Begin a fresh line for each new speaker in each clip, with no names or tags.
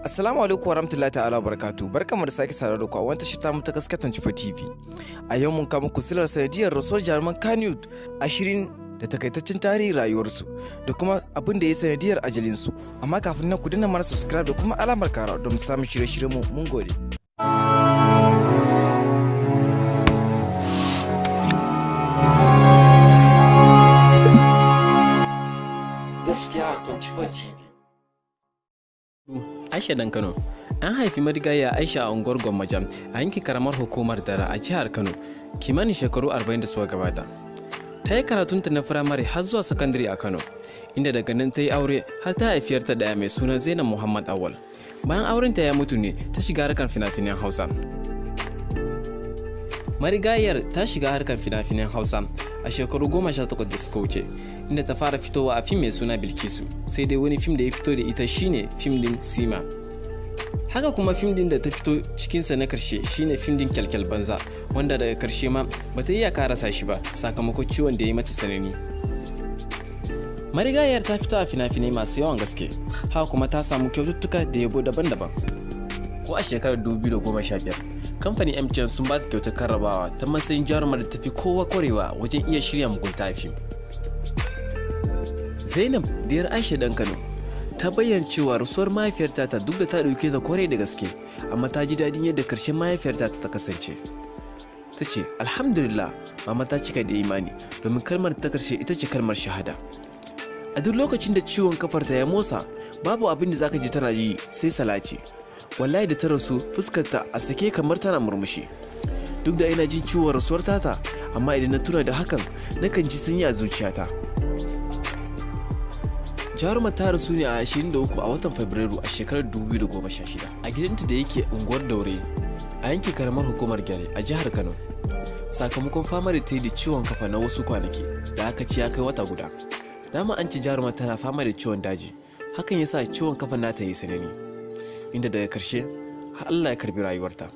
Assalamu alaikum warahmatullahi ta'ala barakatu. Barkamu da sake sauraro da ku a wani tashar tamu ta Gaskiya 24 TV. A yau mun kawo muku silar sanadiyar rasuwar jaruman Kannywood 20 da takaitaccen tarihin rayuwarsu da kuma abin da ya sanadiyar ajalinsu. Amma kafin nan ku danna mana subscribe da kuma alamar kara don samun shirye-shiryen mu. Mun gode.
Gaskiya 24 TV.
Aisha Dan Kano. An haifi marigayya Aisha a unguwar Gwammaja a yankin karamar hukumar Dara a jihar Kano kimanin shekaru 40 da suka gabata. Ta yi karatunta na firamare har zuwa sakandare a Kano, inda daga nan ta yi aure har ta haifiyar ta daya mai suna Zainab Muhammad Awal. Bayan aurenta ya mutu ne ta shiga harkar fina-finan Hausa. Marigayyar ta shiga harkar fina-finan Hausa a shekaru 18 da suka wuce, inda ta fara fitowa a fim mai suna Bilkisu, sai dai wani fim da ya fito da ita shine fim din Sima. Haka kuma fim din da ta fito cikinsa na karshe shine fim din Kyalkyal Banza, wanda daga karshe ma bata iya karasa shi ba sakamakon ciwon da ya yi mata sanani. Marigayar ta fito a fina-finai masu yawan gaske, haka kuma ta samu kyaututtuka da yabo daban-daban. Ko a shekarar 2015, kamfanin MTN sun ba ta kyautar karrabawa ta matsayin jarumar da tafi kowa kwarewa wajen iya shirya mugunta fim. Zainab diyar Aisha Dan Kano ta bayyana cewa rasuwar mahaifiyarta ta duk da ta ɗauke ta kwarai da gaske, amma ta ji daɗin yadda karshen mahaifiyarta ta kasance. Ta ce, Alhamdulillah, mama ta cika da imani domin kalmar ta karshe ita ce kalmar shahada. A duk lokacin da ciwon kafarta ya motsa, babu abin da zaka ji tana ji sai salati. Wallahi da ta rasu fuskarta a sake kamar tana murmushi. Duk da ina jin ciwon rasuwar tata, amma idan na tuna da hakan nakan ji sanyi a zuciyata. Jaruma ta rasu ne a 23 a watan Fabrairu a shekarar 2016 a gidanta da yake unguwar Daure a yankin karamar hukumar Gyare a jihar Kano, sakamakon fama da ta yi da ciwon kafa na wasu kwanaki da aka ci ya kai wata guda. Dama an ce jaruma tana fama da ciwon daji, hakan yasa ciwon kafa nata yi sanani, inda daga karshe Allah ya karbi rayuwarta.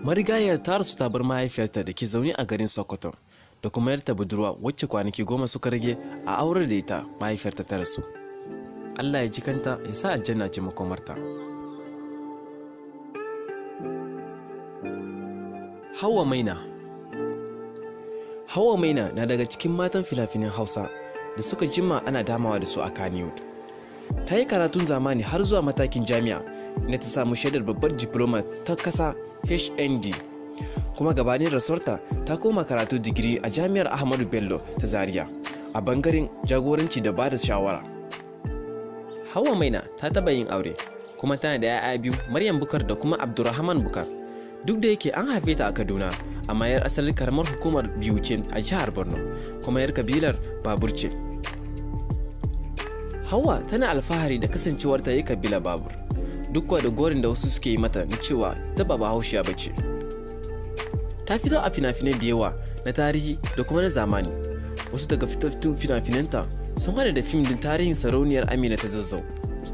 Marigayar ta rasu ta bar mahaifiyarta da ke zaune a garin Sokoto da kuma yarta budurwa wacce kwanaki 10 suka rage a aurar da ita mahaifiyarta ta rasu. Allah ya ji kanta ya sa aljanna ce makomarta. Hauwa Maina. Hauwa Maina na daga cikin matan fina-finan Hausa da suka jima ana damawa da su a Kannywood. Ta yi karatun zamani har zuwa matakin jami'a inda ta samu shaidar babbar diploma ta kasa HND. Kuma gabanin rasuwarta ta koma karatu digiri a jami'ar Ahmadu Bello ta Zaria a bangaren jagoranci da bada shawara. Hauwa Maina ta taba yin aure kuma tana da 'ya'ya biyu, Maryam Bukar da kuma Abdurrahman Bukar. Duk da yake an haife ta a Kaduna, amma yar asalin karamar hukumar biyu ce a jihar Borno, kuma yar kabilar Babur ce. Hauwa tana alfahari da kasancewar ta yi kabila Babur, duk kuwa da gorin da wasu suke yi mata na cewa ta ba Bahaushiya ba ce. Ta fito a fina-finai da yawa na tarihi da kuma na zamani. Wasu daga fitattun fina-finanta sun hada da fim din tarihin sarauniyar Amina ta Zazzau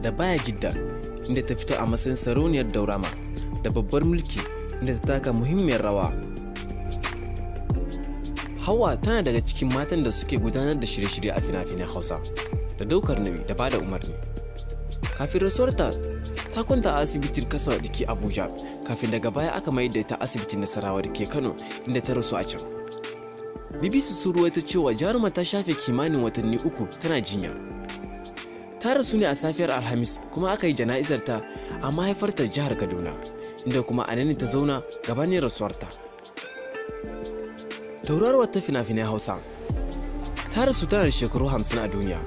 da Baya Gidda, inda ta fito a matsayin sarauniyar Daurama, da Babbar Mulki, inda ta taka muhimmiyar rawa. Hauwa tana daga cikin matan da suke gudanar da shirye-shirye a fina-finan Hausa da daukar nauyi da bada umarni. Kafin rasuwarta ta kwanta a asibitin kasa da ke Abuja, kafin daga baya aka mayar da ita asibitin Nasarawa da ke Kano, inda ta rasu a can. BBC sun ruwaito cewa jaruma ta shafe kimanin watanni 3 tana jinya. Ta rasu ne a safiyar Alhamis kuma aka yi jana'izar ta a mahaifarta jihar Kaduna, inda kuma a nan ta zauna gabanin rasuwarta. Tauraruwar ta fina-finai Hausa ta rasu tana da shekaru 50 a duniya.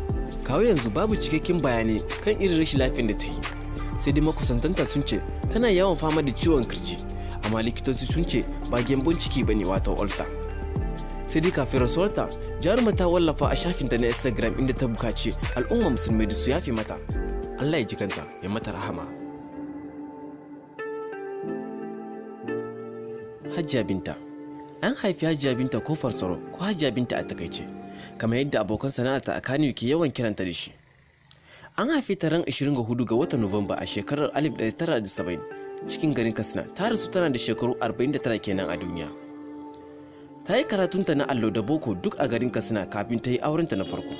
Kawo yanzu babu cikakken bayani kan irin rashin lafiyar da ta yi, sai dai makusantanta sun ce tana yawan fama da ciwon kirji, amma likitoci sun ce ba gyambon ciki bane wato ulcer. Sai dai kafin rasuwarta, jaruma ta wallafa a shafinta na Instagram inda ta bukaci al'umma musulmai da su yafe mata. Allah ya ji kanta ya mata rahama. Hajiya Binta. An haifi Hajiya Binta Kofar Soro ko Hajiya Binta a takaice, kamar yadda abokan sana'arta a Kano ke yawan kiranta da shi. An haife ta ran 24 ga watan Nuwamba a shekarar 1970 cikin garin Katsina. Ta rasu tana da shekaru 49 kenan a duniya. Ta yi karatunta na allo da boko duk a garin Katsina kafin ta yi aurenta na farko.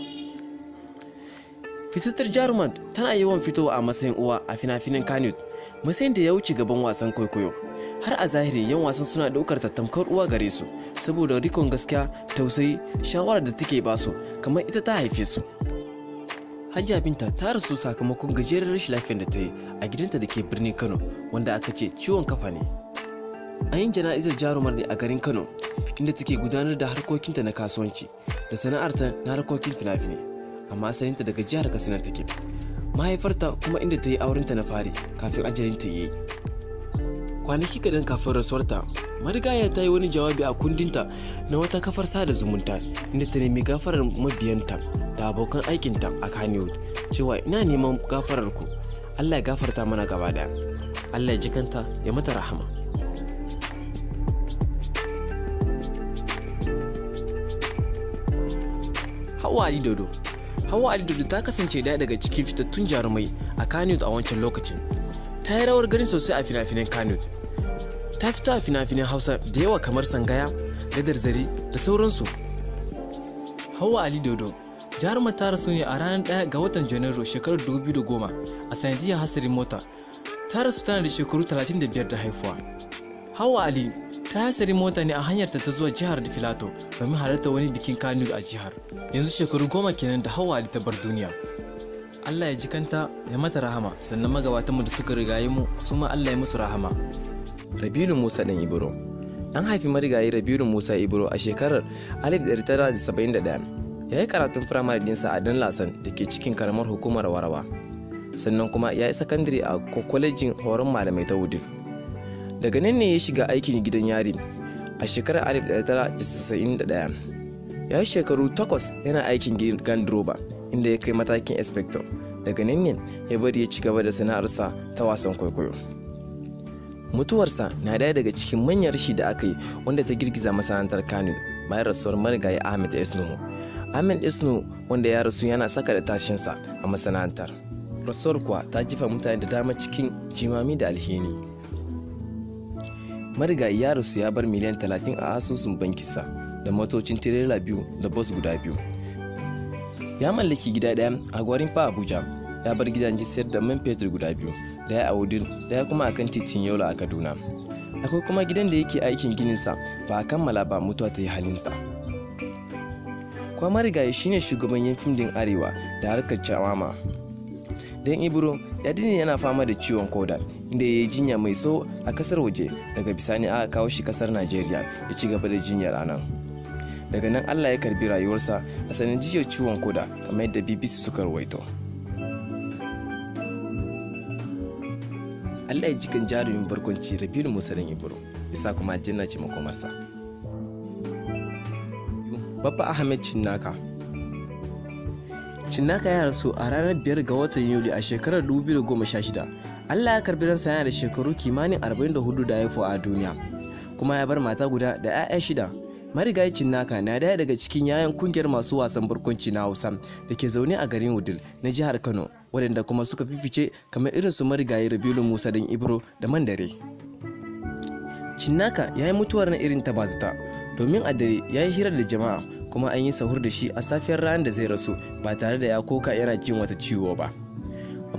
Fitattar jarumar tana yawan fitowa a matsayin uwa a fina-finan Kannywood, matsayin da ya wuce gaban wasan kwaikwayo. Har a zahiri yan wasan suna ɗaukar ta tamkar uwa gare su saboda rikon gaskiya, tausayi, shawarar da take basu kamar ita ta haife su. Hajiya Binta ta rasu sakamakon gajeren rashin lafiyar da ta yi a gidanta da ke birnin Kano, wanda aka ce ciwon kafa ne. An yi jana'izar jarumar ne a garin Kano, inda take gudanar da harkokinta na kasuwanci da sana'arta na harkokin fina-finai, amma asalinta daga jihar Katsina take. Mahaifarta kuma inda ta yi aurenta na fari kafin ajalinta ya yi. Kwanaki kaɗan kafin rasuwarta, marigaya ta yi wani jawabi a kundinta na wata kafar sada zumunta inda ta nemi gafarar mabiyanta da abokan aikinta a Kannywood cewa ina neman gafarar ku, Allah ya gafarta mana gaba daya, Allah ya ji kanta ya mata rahama. Hauwa Ali Dodo. Hauwa Ali Dodo ta kasance daya daga cikin fitattun jarumai a Kannywood a wancan lokacin. Ta yi rawar gani sosai a fina-finan Kannywood. Ta fito a fina-finan Hausa da yawa kamar Sangaya, Gadar Zari da sauransu.
Hauwa Ali Dodo jarumar ta rasu ne a ranar 1 ga watan Janairu shekarar 2010 a sanadiyar hasarin mota. Ta rasu tana da shekaru 35 da haifuwa. Hauwa Ali ta hasarin mota ne a hanyarta ta zuwa jihar Filato domin halarta wani bikin Kannywood a jihar. Yanzu shekaru 10 kenan da Hauwa Ali ta bar duniya. Allah ya ji kanta ya mata rahama, sannan magabatanmu da suka rigaye mu su ma Allah ya musu rahama.
Rabilu Musa ɗan Ibro. An haifi marigayi Rabilu Musa Ibro a shekarar 1971. Ya yi karatun firamare dinsa a Dan Lasan da ke cikin karamar hukumar Warawa. Sannan kuma ya yi sakandare a kwalejin horon malamai ta Wudil. Daga nan ne ya shiga aikin gidan yari a shekarar 1991. Ya yi shekaru 8 yana aikin ganduroba inda ya kai matakin inspector. Daga nan ne ya bari ya ci gaba da sana'arsa ta wasan kwaikwayo. Mutuwarsa na daya daga cikin manyan rashi da aka yi wanda ta girgiza masana'antar Kano bayan rasuwar marigayi Ahmed S. Nuhu. Ahmed S. Nuhu wanda ya rasu yana saka da tashinsa a masana'antar. Rasuwar kuwa ta jefa mutane da dama cikin jimami da alhini. Marigayi ya rasu ya bar miliyan 30 a asusun bankinsa da motocin tirela 2 da bus guda 2. Ya mallaki gida ɗaya a Gwarinpa Abuja, ya bar gidajen sayar da man fetur guda 2, daya a Wudil, daya kuma a kan titin Yola a Kaduna. Akwai kuma gidan da yake aikin gininsa ba a kammala ba, mutuwa ta yi halinsa. Kuma marigayi shine shugaban yan fim din Arewa da harkar Chawama. Dan Ibro ya dade yana fama da ciwon koda inda ya yi jinya mai tsawo a kasar waje, daga bisani aka kawo shi kasar Najeriya ya ci gaba da jinyar a nan. Daga nan Allah ya karbi rayuwarsa a sanadiyar ciwon koda kamar yadda BBC suka rawaito. Allah ya ji kan jarumin barkwanci Rabilu Musa Dan Ibro, isa kuma aljanna ce makomarsa. Baffa Ahmed Cinnaka. Cinnaka ya rasu a ranar 5 ga watan Yuli a shekarar 2016. Allah ya karbi ransa yana da shekaru kimanin 44 da haifuwa a duniya, kuma ya bar mata guda da 'ya'ya 6. Marigayi Cinnaka na daya daga cikin yayan kungiyar masu wasan barkwanci na Hausa da ke zaune a garin Wudil na jihar Kano, waɗanda kuma suka fifice kamar irin su marigayi Rabilu Musa Dan Ibro da Mandare. Cinnaka ya yi mutuwar na irin ta bazata, domin a dare ya yi hira da jama'a kuma an yi sahur da shi a safiyar ranar da zai rasu ba tare da ya koka yana jin wata ciwo ba.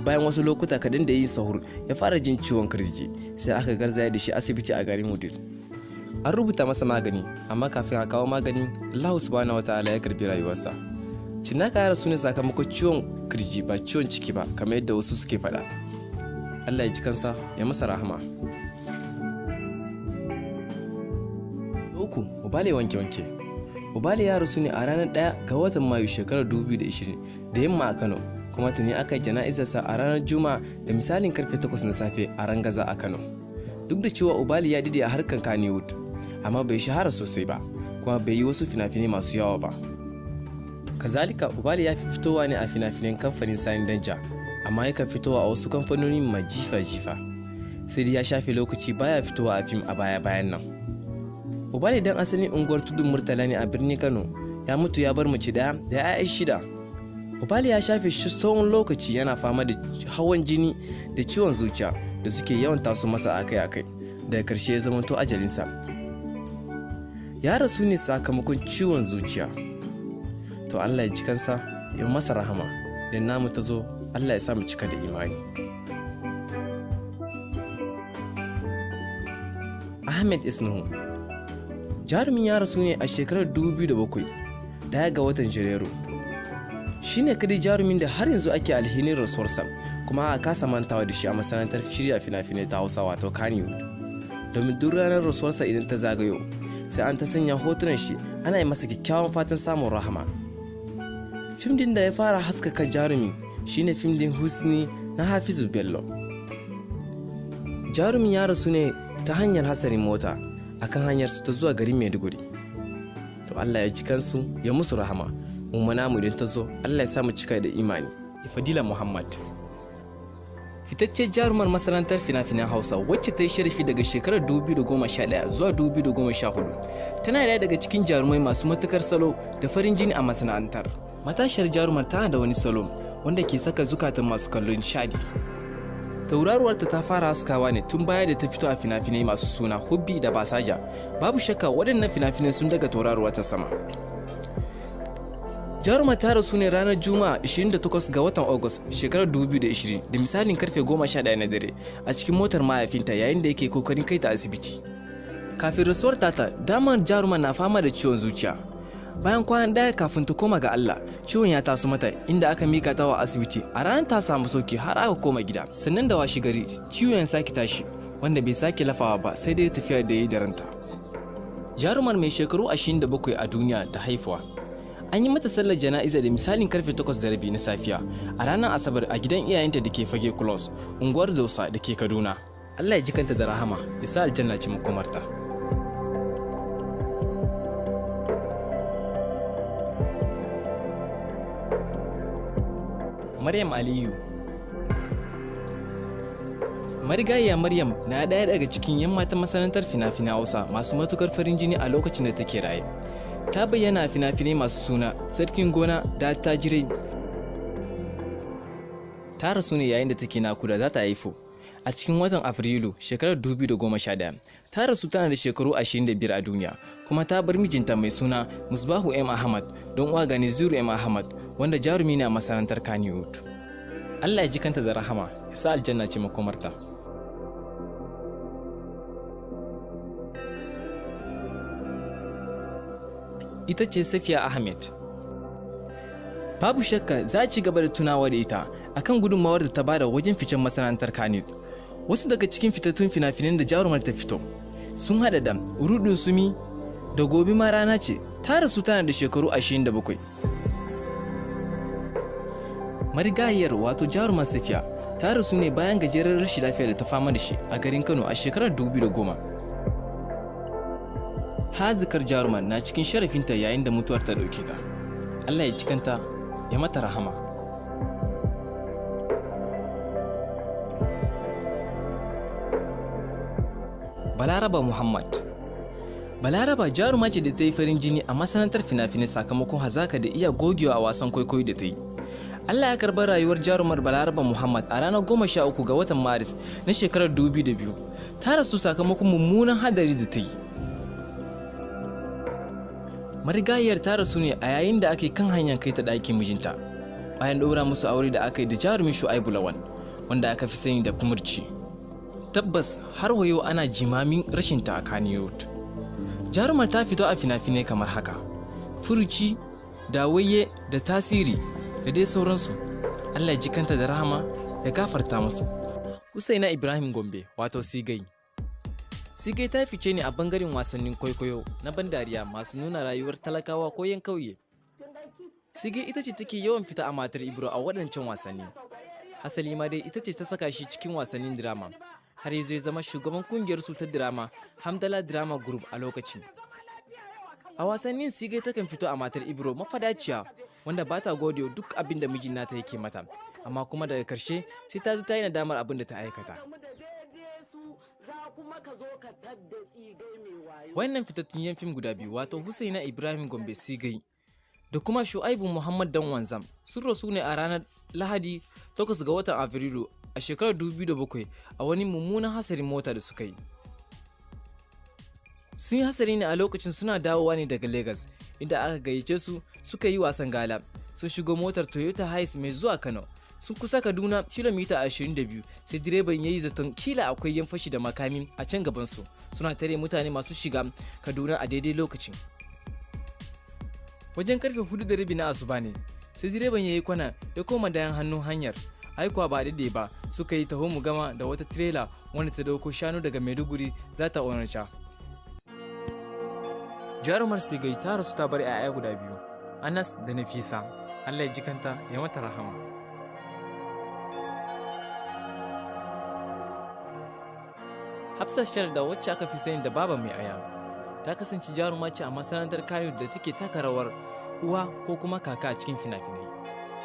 Bayan wasu lokuta kaɗan da yin sahur ya fara jin ciwon kirji, sai aka garzaya da shi asibiti a garin Wudil. An rubuta masa magani, amma kafin a kawo maganin, Allah subhanahu wataala ya karbi rayuwarsa. Cinnaka ya rasu ne sakamakon ciwon kirji ba ciwon ciki ba kamar yadda wasu suke faɗa. Allah ya ji kansa ya masa rahama. 3. Ubale wanke wanke. Ubale ya rasu ne a ranar 1 ga watan Mayu shekarar 2020 da yamma a Kano, kuma tuni aka yi jana'izarsa a ranar Juma'a da misalin karfe 8 na safe a Rangaza a Kano. Duk da cewa Ubali ya dide a harkar Kannywood, amma bai shahara sosai ba, kuma bai yi wasu fina-finai masu yawa ba. Kazalika Ubali ya fi fitowa ne a fina-finan kamfanin Sani Danja, amma yakan fitowa a wasu kamfanoni mai jifa-jifa. Sai dai ya shafe lokaci baya fitowa a fim a baya-bayan nan. Ubali dan asalin unguwar Tudun Murtala ne a birnin Kano, ya mutu ya bar mace daya da 'ya'ya 6. Ubali ya shafe tsawon lokaci yana fama da hawan jini da ciwon zuciya da suke yawan taso masa akai-akai, daga karshe ya zamanto ajalinsa. Ya rasu ne sakamakon ciwon zuciya. To Allah ya ji kansa ya masa rahama Idan namu ta zo, Allah ya sa mu cika da imani. Ahmed Isnuhu. Jarumin ya rasu ne a shekarar 2007, 1 ga watan Janairu. Shi ne kadai jarumin da har yanzu ake alhinin rasuwarsa, kuma a kasa mantawa da shi a masana'antar shirya fina-finai ta Hausa wato Kannywood. Domin duk ranar rasuwarsa idan ta zagayo, sai an ta sanya hotunan shi ana yi masa kyakkyawan fatan samun rahama. Fim din da ya fara haskaka jarumi shine fim din Husni na Hafizu Bello. Jarumin ya rasu ne ta hanyar hasarin mota akan hanyar su ta zuwa garin Maiduguri. To Allah ya ji kansu ya musu rahama. Mu namu idan ta zo, Allah ya sa mu cika da imani. Fadila Muhammad. Fitacce jarumar masana'antar fina-finan Hausa wacce ta yi sharafi daga shekarar 2011 zuwa 2014, tana daya daga cikin jarumai masu matukar salo da farin jini a masana'antar. Matashiyar jarumar tana da wani salo wanda ke saka zukatan masu kallon shadi. Tauraruwarta ta fara haskawa ne tun baya da ta fito a fina-finai masu suna Hubbi da Basaja. Babu shakka waɗannan fina-finai sun daga tauraruwar ta sama. Jarumar ta rasu ne ranar Juma'a 28 ga watan Agus shekarar 2020 da misalin karfe 11 na dare a cikin motar mahaifinta yayin da yake kokarin kai ta asibiti. Kafin rasuwar tata, damar jarumar na fama da ciwon zuciya. Bayan kwana daya kafin ta koma ga Allah, ciwon ya taso mata inda aka mika ta wa asibiti. A ranar ta samu sauki har aka koma gida. Sannan da washi gari ciwon ya sake tashi, wanda bai sake lafawa ba sai dai tafiya da ya yi da ranta. Jarumar mai shekaru 27 a duniya da haifuwa. An yi mata sallar jana'iza da misalin karfe 8:30 na safiya a ranar Asabar a gidan iyayenta da ke Fage Close, unguwar Dosa da ke Kaduna. Allah ya ji kanta da rahama, ya sa aljanna ce makomarta. Maryam Aliyu. Marigayiya Maryam na ɗaya daga cikin 'yan matan masana'antar fina-finan Hausa masu matukar farin jini a lokacin da take raye. Ta bayyana a fina-finai masu suna Sarkin Gona da Attajirai. Ta rasu ne yayin da take nakuda za ta haifu a cikin watan Afrilu shekarar 2011. Ta rasu tana da shekaru 25 a duniya, kuma ta bar mijinta mai suna Musbahu M. Ahmad don uwa ga Naziru M. Ahmad wanda jarumi ne a masana'antar Kannywood. Allah ya ji kanta da rahama, ya sa aljanna ce makomarta. Ita ce Safiya Ahmed. Babu shakka za a ci gaba da tunawa da ita akan gudunmawar da ta bada wajen ficen masana'antar Kannywood. Wasu daga cikin fitattun fina-finan da jarumar ta fito sun hada da Rudin Sumi da Gobe Ma Rana Ce. Ta rasu tana da shekaru 27. Marigayiyar wato jarumar Safiya ta rasu ne bayan gajeren rashin lafiya da ta fama da shi a garin Kano a shekarar 2010. Hazikar jarumar na cikin sharafinta yayin da mutuwar ta dauke ta. Allah ya cikanta ya mata rahama. Balaraba Muhammad. Balaraba jaruma ce da ta yi farin jini a masana'antar fina-finai sakamakon hazaka da iya gogewa a wasan kwaikwayo da ta yi. Allah ya karɓar rayuwar jarumar Balaraba Muhammad a ranar 13 ga watan Maris na shekarar 2002. Ta rasu sakamakon mummunan hadari da ta yi. Marigayiyar ta rasu ne a yayin da ake kan hanyar kai ta ɗakin mijinta bayan ɗora musu aure da aka yi da jarumin Shu'aibu Lawan wanda aka fi sani da Kumurci. Tabbas har wayo ana jimamin rashin ta a Kannywood. Jarumar ta fito a fina-finai kamar haka: Furuci, Dawaye da Tasiri da dai sauransu. Allah ya ji kanta da rahama ya gafarta musu. Husaina Ibrahim Gombe wato Sigai. Sigai ta fice ne a bangaren wasannin kwaikwayo na ban dariya masu nuna rayuwar talakawa ko yan kauye. Sigai ita ce take yawan fita a matar Ibro a waɗancan wasanni. Hasali ma dai ita ce ta saka shi cikin wasannin drama, har ya zo ya zama shugaban kungiyar su ta drama Hamdala Drama Group a lokacin. A wasannin Sigai takan fito a matar Ibro mafadaciya wanda ba ta gode duk abin da mijin nata yake mata, amma kuma daga karshe sai ta zo ta yi nadamar abin da ta aikata. Wannan fitattun yan fim guda biyu wato Husaina Ibrahim Gombe Sigai da kuma Shu'aibu Muhammad Dan Wanzam sun rasu ne a ranar Lahadi 8 ga watan Afrilu a shekarar 2007 a wani mummunan hasarin mota da suka yi.
Sun yi hasari ne a lokacin suna dawowa ne daga Lagos, inda aka gayyace su suka yi wasan gala. Sun shigo motar Toyota Hiace mai zuwa Kano. Sun kusa Kaduna kilomita 22 sai direban ya yi zaton kila akwai yan fashi da makami a can gabansu. Suna tare mutane masu shiga Kaduna a daidai lokacin. Wajen karfe 4:30 na asuba ne, sai direban ya yi kwana ya koma dayan hannun hanyar. Aikuwa ba daidai ba suka yi taho mu gama da wata tirela wanda ta dauko shanu daga Maiduguri za ta Onitsha. Jarumar Sigai ta rasu ta bar 'ya'ya guda biyu, Anas da Nafisa. Allah ya ji kanta ya mata rahama. Hafsat Sharda, wacce aka fi sani da Baba Mai Aya, ta kasance jaruma ce a masana'antar Kano da take taka rawar uwa ko kuma kaka a cikin fina-finai.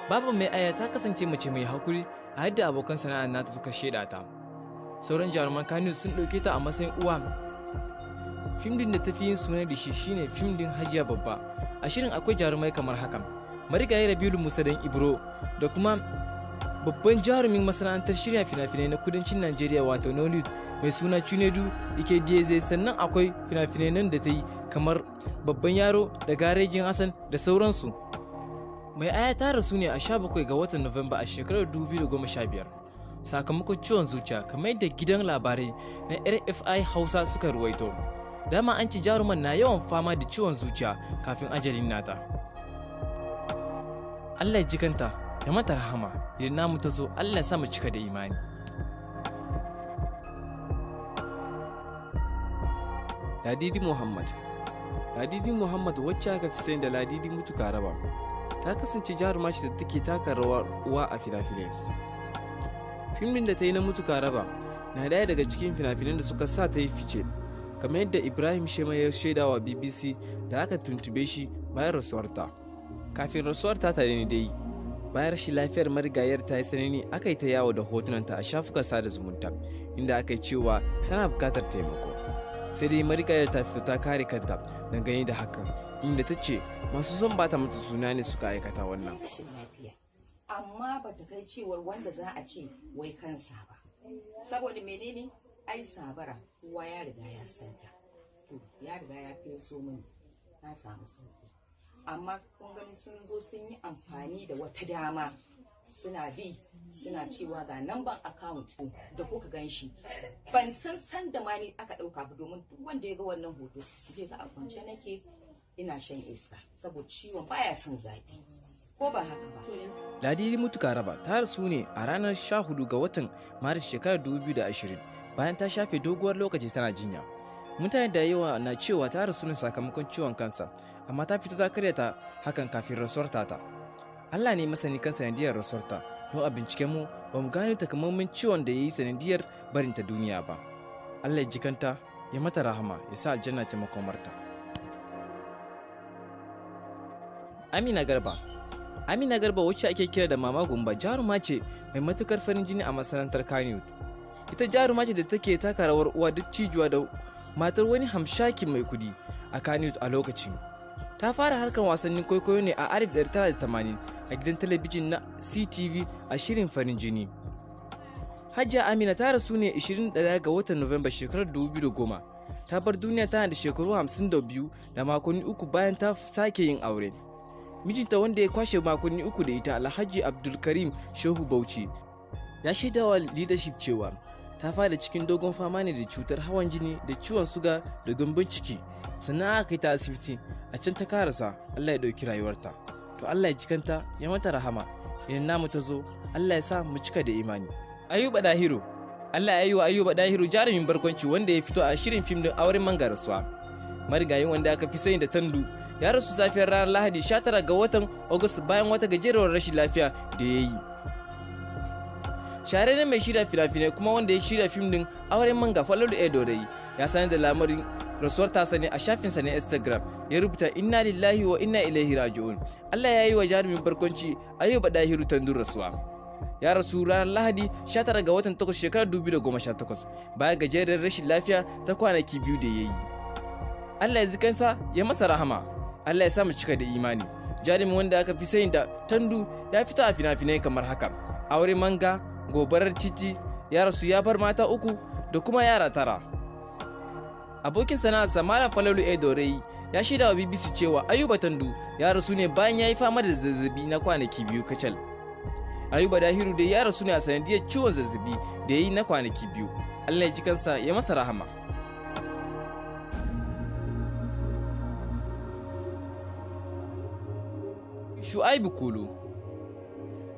Baba Mai Aya ta kasance mace mai hakuri a yadda abokan sana'ar nata suka shaida ta. Sauran jaruman Kano sun ɗauke ta a matsayin uwa. Fim din da ta fi yin suna da shi shine fim din Hajiya Babba. A shirin akwai jarumai kamar haka: Marigayi Rabiulu Musa Dan Ibro da kuma babban jarumin masana'antar shirya fina-finai na kudancin Najeriya wato Nollywood mai suna Chinedu Ikedieze. Sannan akwai fina-finai nan da ta yi kamar Babban Yaro da Garejin Hassan da sauransu. Mai Aya ta rasu ne a 17 ga watan Nuwamba a shekarar 2015 sakamakon ciwon zuciya, kamar yadda gidan labarai na RFI Hausa suka ruwaito. Dama an ci jaruman na yawan fama da ciwon zuciya kafin ajalin nata. Allah ya jikanta ya mata rahama, idan namu ta zo Allah ya sa mu cika da imani.
Ladidi Muhammad. Ladidi Muhammad, wacce aka fi sani da Ladidi Mutuka Raba, ta kasance jaruma ce da take taka rawar uwa a fina-finai. Fim din da ta yi na Mutuka Raba na daya daga cikin fina-finan da suka sa ta yi fice, kamar yadda Ibrahim Shema ya shaidawa BBC da aka tuntube shi bayan rasuwarta. Kafin rasuwarta ta ne dai, bayan rashin lafiyar marigayar ta yi tsanani, aka yi ta yawo da hotunanta a shafukan sada zumunta, inda aka yi cewa tana bukatar taimako. Sai dai marigayar ta fito ta kare kanta dangane da hakan, inda ta ce masu son bata mata suna ne suka aikata wannan.
Rashin lafiya, amma ba ta kai cewar wanda za a ce wai kansa ba, saboda menene? Ai sabara kowa ya riga ya santa. To, ya riga ya feso mini, na samu sauki. Amma kun gani sun zo sun yi amfani da wata dama, suna bi suna cewa ga namban account da kuka gan shi. Ban san san da ma ni aka ɗauka ba, domin duk wanda ya ga wannan hoto zai ga a kwance nake ina shan iska, saboda ciwon baya son zafi, ko ba haka ba?
Ladidi Mutuka Raba ta rasu ne a ranar 14 ga watan Maris shekarar 2020 bayan ta shafe doguwar lokaci tana jinya. Mutane da yawa na cewa ta rasu ne sakamakon ciwon kansa, amma ta fito ta karyata hakan kafin rasuwar tata. Allah ne masani kan sanadiyar rasuwarta, don a binciken mu ba mu gane takamaiman ciwon da ya yi sanadiyar barinta duniya ba. Allah ya jikanta ya mata rahama ya sa aljanna ta makomarta. Amina Garba. Amina Garba, wacce ake kira da Mama Gumba, jaruma ce mai matukar farin jini a masana'antar Kannywood. Ita jaruma ce da take taka rawar uwa duk cijuwa da matar wani hamshakin mai kudi a Kannywood a lokacin. Ta fara harkar wasannin kwaikwayo ne a 1980 a gidan talabijin na CTV a shirin Farin Jini. Hajiya Amina ta rasu ne 21 ga watan Nuwamba shekarar 2010. Ta bar duniya tana da shekaru 52 da makonni 3 bayan ta sake yin aure. Mijinta wanda ya kwashe makonni 3 da ita, Alhaji Abdulkarim Shehu Bauchi, ya shaidawa Leadership cewa ta fada cikin dogon fama ne da cutar hawan jini da ciwon suga da gyambon ciki, sannan aka kai ta asibiti, a can ta karasa Allah ya ɗauki rayuwarta. To, Allah ya jikanta ya mata rahama, idan namu ta zo Allah ya sa mu cika da imani. Ayuba Dahiru. Allah ya yi wa Ayuba Dahiru, jarumin barkwanci wanda ya fito a shirin fim din Auren Manga, rasuwa. Marigayin wanda aka fi sani da Tandu ya rasu safiyar ranar Lahadi 19 ga watan Agusta bayan wata gajeruwar rashin lafiya da ya yi. Shahararren mai shirya fina-finai kuma wanda ya shirya fim din Auren Manga, Falalu Edorayi, ya sanar da lamarin rasuwar tasa ne a shafinsa na Instagram. Ya rubuta, "Inna lillahi wa inna ilaihi raji'un. Allah ya yi wa jarumin barkwanci Ayuba Dahiru Tandu rasuwa." Ya rasu ranar Lahadi 19 ga watan 8 shekarar 2018 bayan gajerar rashin lafiya ta kwanaki 2 da ya yi. Allah ya zikansa ya masa rahama. Allah ya sa mu cika da imani. Jarumin wanda aka fi sani da Tandu ya fito a fina-finai kamar haka: Aure Manga, Gobarar Titi. Ya rasu ya bar mata 3 da kuma yara 9.
Abokin sana'arsa Malam Falalu Edorai ya shaida wa BBC cewa Ayuba Tandu ya rasu ne bayan ya yi fama da zazzabi na kwanaki 2 kacal. Ayuba Dahiru dai ya rasu ne a sanadiyar ciwon zazzabi da ya yi na kwanaki 2. Allah ya ji kansa ya masa rahama. Shu'aibu Kulu.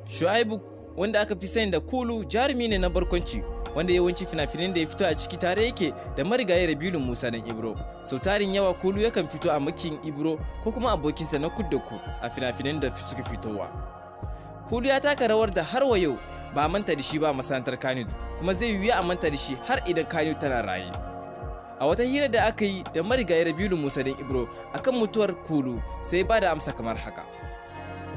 Shu'aibu wanda aka fi sani da Kulu jarumi ne na barkwanci wanda yawanci fina-finan da ya fito a ciki tare yake da marigayi Rabiulu Musa dan Ibro. Sau tarin yawa Kulu yakan fito a makin Ibro ko kuma abokinsa na kud da kud a fina-finan da suka fitowa. Kulu ya taka rawar da har wa yau ba a manta da shi ba a masana'antar Kannywood, kuma zai yiwu a manta da shi har idan Kannywood tana raye. A wata hira da aka yi da marigayi Rabiulu Musa dan Ibro akan mutuwar Kulu sai ba da amsa kamar haka.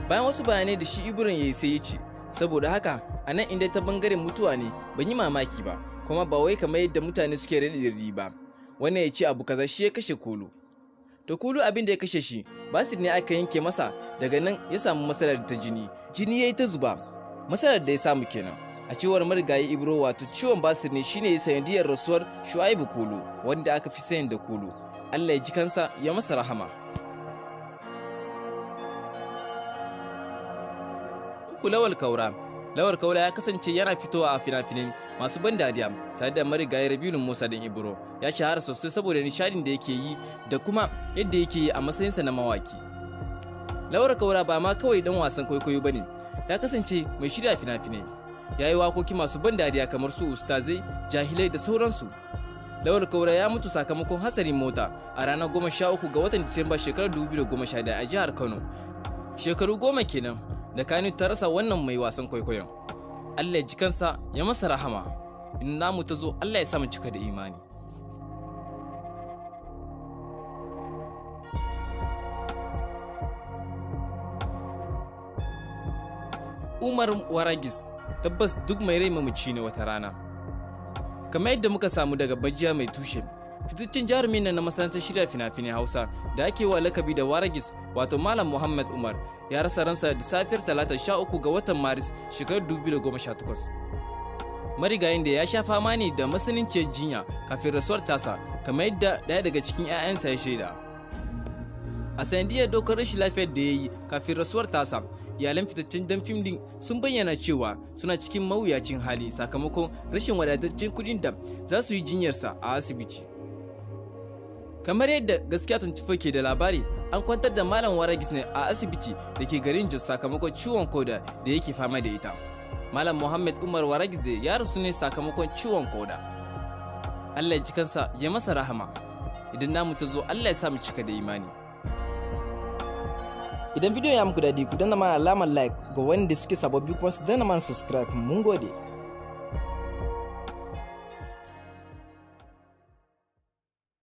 Bayan wasu bayanai da shi Ibron ya yi sai ya ce, saboda haka a nan inda ta bangaren mutuwa ne ban yi mamaki ba, kuma ba wai kamar yadda mutane suke raɗi ba. Wannan ya ce abu kaza shi ya kashe Kulu. To Kulu abin da ya kashe shi basir ne aka yanke masa, daga nan ya samu matsalar ta jini. Jini ya yi ta zuba, matsalar da ya samu kenan. A cewar marigayi Ibro wato ciwon basir ne shine ya sanadiyar rasuwar Shu'aibu Kulu wanda aka fi sani da Kulu. Allah ya ji kansa ya masa rahama. Uku Lawal Kaura. Lawal Kaura ya kasance yana fitowa a fina-finai masu ban dariya tare da marigayi Rabiulu Musa dan Ibro. Ya shahara sosai saboda nishadin da yake yi da kuma yadda yake yi a matsayinsa na mawaki. Lawal Kaura ba ma kawai dan wasan kwaikwayo bane, ya kasance mai shirya fina-finai. Ya yi wakoki masu ban dariya kamar su ustazai, jahilai da sauransu. Lawal Kaura ya mutu sakamakon hatsarin mota a ranar 13 ga watan Disamba shekarar 2011 a jihar Kano. Shekaru 10 kenan da Kano ta rasa wannan mai wasan kwaikwayon. Allah ya ji kansa ya masa rahama. In namu ta zo Allah ya sa mu cika da imani. Umar Waragis tabbas duk mai rai mamaci ne wata rana. Kamar yadda muka samu daga bajiya mai tushe, fitaccen jarumin nan na masana'antar shirya fina-finai Hausa da ake wa lakabi da Waragis wato Malam Muhammad Umar ya rasa ransa da safiyar Talata 13 ga watan Maris shekarar 2018. Marigayin da ya sha fama ne da masaninciyar jinya kafin rasuwar tasa kamar yadda ɗaya daga cikin 'ya'yansa ya shaida. A sanadiyar ɗaukar rashin lafiyar da ya yi kafin rasuwar tasa, iyalan fitaccen dan fim din sun bayyana cewa suna cikin mawuyacin hali sakamakon rashin wadataccen kuɗin da za su yi jinyarsa a asibiti. Kamar yadda Gaskiya 24 ke da labari, an kwantar da Malam Waragis ne a asibiti da ke garin Jos sakamakon ciwon koda da yake fama da ita. Malam Muhammad Umar Waragis da ya rasu ne sakamakon ciwon koda. Allah ya ji kansa ya masa rahama. Idan namu ta zo Allah ya sa mu cika da imani.
Idan bidiyon ya muku daɗi ku danna mana alamar like, ga wanda suke sababbi kuma su danna mana subscribe. Mun gode.